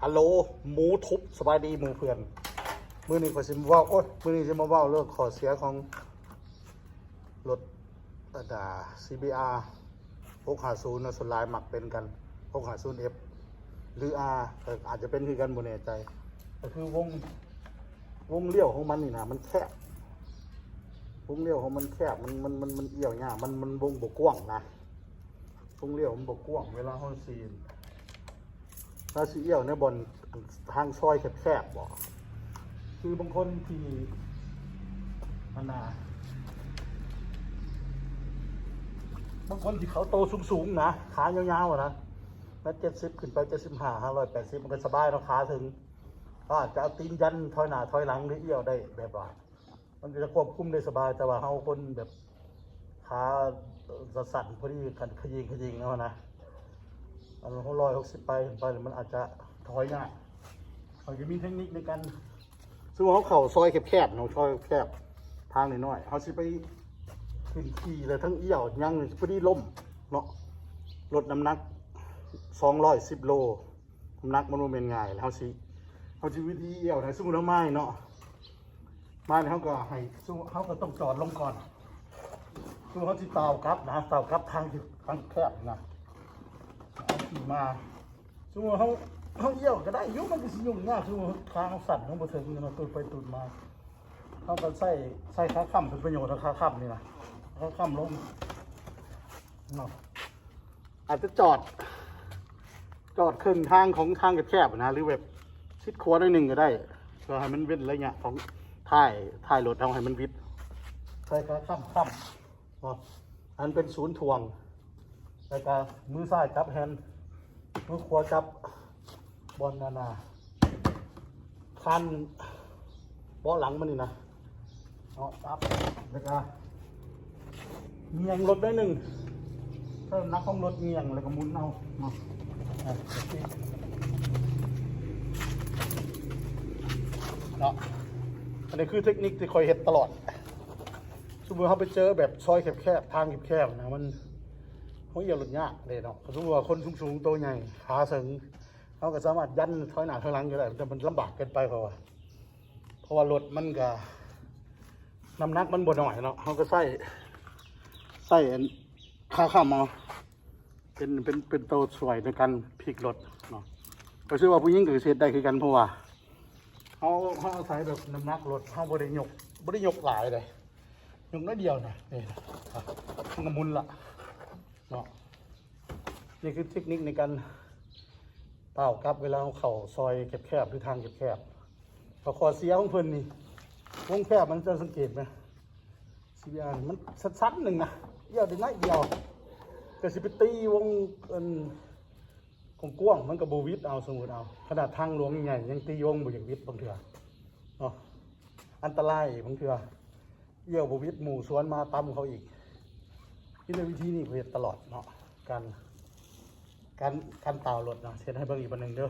ຮັລໂຫຼ ໝູທຸບ ສະບາຍດີໝູ່ເພື່ອນ. ມື້ນີ້ຂ້ອຍຊິມາເວົ້າ ໂອ້ຍ ມື້ນີ້ຊິມາເວົ້າເລື່ອງຂໍ້ເສຍຂອງລົດ ອັນນ່າ ຊີບີອາ ຫົກຫ້າສູນເນາະ, ສ່ວນຫຼາຍມັກເປັນກັນ ຫົກຫ້າສູນເອັຟ ຫຼື ອາ ກໍອາດຈະເປັນຄືກັນ ບໍ່ແນ່ໃຈ. ກໍຄືວົງ ວົງລ້ຽວຂອງມັນນີ້ນະ ມັນແຄບ, ວົງລ້ຽວຂອງມັນແຄບ, ມັນ ມັນ ມັນ ມັນລ້ຽວຍາກ, ມັນ ມັນວົງບໍ່ກວ້າງນະ. ວົງລ້ຽວມັນບໍ່ກວ້າງ ເວລາເຮົາຊິ ເຮົາຊິລ້ຽວໃນບ່ອນທາງຊອຍແຄບໆບໍ? ຄືບາງຄົນທີ່ ອັນນ່າ ບາງຄົນທີ່ເຂົາໂຕສູງໆນະ, ຂາຍາວໆນະ, ແມັດເຈັດສິບຂຶ້ນໄປ ເຈັດສິບຫ້າ ຫ້າຮ້ອຍແປດສິບ ມັນກໍສະບາຍເນາະ, ຂາເຖິງ. ເຂົາອາດຈະເອົາຕີນຢັນຖອຍໜ້າຖອຍຫຼັງ ຫຼື ລ້ຽວໄດ້ແບບວ່າ ມັນກໍຈະຄວບຄຸມໄດ້ສະບາຍ, ແຕ່ວ່າເຮົາຄົນແບບຂາ ເອີ ສັ້ນໆ ພໍດີ ຄັນຂະເຢງຂະເຢງເອົານະ, ອັນ ຮ້ອຍຫົກສິບ ໄປ ຂຶ້ນໄປ ມັນອາດຈະຖອຍຍາກ. ເຮົາຈະມີເທັກນິກໃນການ ສົມມຸດເຮົາເຂົ້າຊອຍແຄບໆເນາະ, ຊອຍແຄບ ທາງນ້ອຍໆ ເຮົາຊິໄປຂຶ້ນຂີ່ແລ້ວທັງລ້ຽວຍັງພໍດີລົ້ມເນາະ, ລົດນ້ຳໜັກສອງຮ້ອຍສິບໂລ ນ້ຳໜັກມັນບໍ່ແມ່ນງ່າຍ. ແລ້ວເຮົາຊິ ເຮົາຊິວິທີລ້ຽວນະ, ສົມມຸດເຮົາມານີ້ເນາະ ມານີ້ເຮົາກໍໃຫ້ ເຮົາກໍຕ້ອງຈອດລົງກ່ອນ. ຄືເຮົາຊິຕ່າວກັບນະ, ຕ່າວກັບທາງທີ່ ທາງແຄບນະ, ເຮົາຂີ່ມາ. ສົມມຸດເຮົາ ເຮົາລ້ຽວກໍໄດ້ຢູ່, ມັນກໍຊິຫຍຸ້ງຍາກ. ສົມມຸດເຮົາຂາເຮົາສັ້ນ, ເຮົາບໍ່ເຖິງນະ, ຕູດໄປຕູດມາ. ເຮົາກໍໃຊ້ ໃຊ້ຂາຄ້ຳເປັນປະໂຫຍດ, ເອົາຂາຄ້ຳນີ້ນະ, ຂາຄ້ຳລົງເນາະ. ອາດຈະຈອດ ຈອດເຄິ່ງທາງຂອງທາງແຄບໆນະ ຫຼືແບບຊິດຂວາໜ້ອຍໜຶ່ງກໍໄດ້ ເພື່ອໃຫ້ມັນເວັ້ນໄລຍະຂອງທ້າຍ ທ້າຍລົດເຮົາໃຫ້ມັນວິດ. ໃສ່ຂາຄ້ຳ ຄ້ຳເນາະ, ອັນເປັນສູນຖ່ວງ, ແລ້ວກໍມືຊ້າຍຈັບແຮນ ມືຂວາຈັບບ່ອນນັ້ນນະ ຄານເບາະຫຼັງມັນນີ້ນະເນາະ, ຈັບ ແລ້ວກໍງຽງລົດໜ້ອຍໜຶ່ງ ໃຊ້ນ້ຳໜັກຂອງລົດງຽງ ແລ້ວກໍໝູນເອົາເນາະ ເນາະ. ອັນນີ້ຄືເທັກນິກທີ່ຂ້ອຍເຮັດຕະຫຼອດ. ສົມມຸດເຮົາໄປເຈີແບບຊອຍແຄບໆ ທາງແຄບໆນະ ມັນ ເຮົາອຽວລົດຍາກເດ້ເນາະ. ສົມມຸດວ່າຄົນສູງໆ ໂຕໃຫຍ່ ຂາເສິງ ເຮົາກໍສາມາດຢັນຖອຍໜ້າຖອຍຫຼັງກໍໄດ້, ແຕ່ມັນລຳບາກເກີນໄປ ເພາະວ່າ ເພາະວ່າລົດມັນກໍ ນ້ຳໜັກມັນບໍ່ໜ້ອຍເນາະ. ເຮົາກໍໃຊ້ ໃຊ້ອັນ ຂາຄ້ຳເອົາ ເປັນ ເປັນ ເປັນໂຕຊ່ວຍໃນການພິກລົດເນາະ. ກໍຄືວ່າຜູ້ຍິງກໍເຮັດໄດ້ຄືກັນ ເພາະວ່າເຮົາ ເຮົາອາໄສແບບນ້ຳໜັກລົດ ເຮົາບໍ່ໄດ້ຍົກ ບໍ່ໄດ້ຍົກຫຼາຍເດ້, ຍົກໜ້ອຍດຽວນະ. ນີ້ ມັນກໍໝູນລະເນາະ. ນີ້ຄືເທັກນິກໃນການຕ່າວກັບເວລາເຮົາເຂົ້າຊອຍແຄບໆ ຫຼື ທາງແຄບໆ. ແລ້ວຂໍ້ເສຍຂອງເພິ່ນນີ້ ວົງແຄບ ມັນຈະສັງເກດໄໝ? ຊີບີອາ ມັນສັ້ນໆໜຶ່ງນະ, ອຽວໄດ້ໜ້ອຍດຽວ, ກໍຊິໄປຕີວົງອັນກວ້າງໆ ມັນກໍບໍ່ຫວິດເອົາ. ສົມມຸດເອົາ ຂະໜາດທາງຫຼວງໃຫຍ່ຍັງຕີວົງບໍ່ຢາກຫວິດບາງເທື່ອເນາະ, ອັນຕະລາຍບາງເທື່ອ. ອຽວບໍ່ຫວິດ ໝູ່ສວນມາຕຳເຂົາອີກ. ມີແຕ່ວິທີນີ້ຂ້ອຍເຮັດຕະຫຼອດເນາະ, ການ ການ ການຕ່າວລົດເນາະ. ເຮັດໃຫ້ເບິ່ງອີກບາດໜຶ່ງເດີ.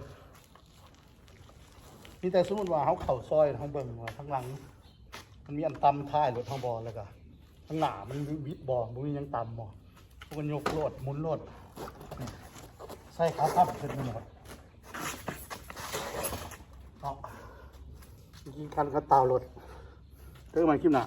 ມີແຕ່ສົມມຸດວ່າເຮົາເຂົ້າຊອຍ ເຮົາເບິ່ງວ່າທາງຫຼັງມັນມີອັນຕຳທ້າຍລົດເຮົາບໍ່ ແລ້ວກໍທາງໜ້າມັນຫວິດບໍ່ ບໍ່ມີຫຍັງຕຳບໍ່, ເຮົາກໍຍົກໂລດ ໝູນໂລດ. ນີ້ ໃສ່ຂາຄ້ຳຂຶ້ນມາເນາະ. ເນາະ ວິທີການ ການຕ່າວລົດ. ເຈີກັນໃໝ່ຄລິບໜ້າ.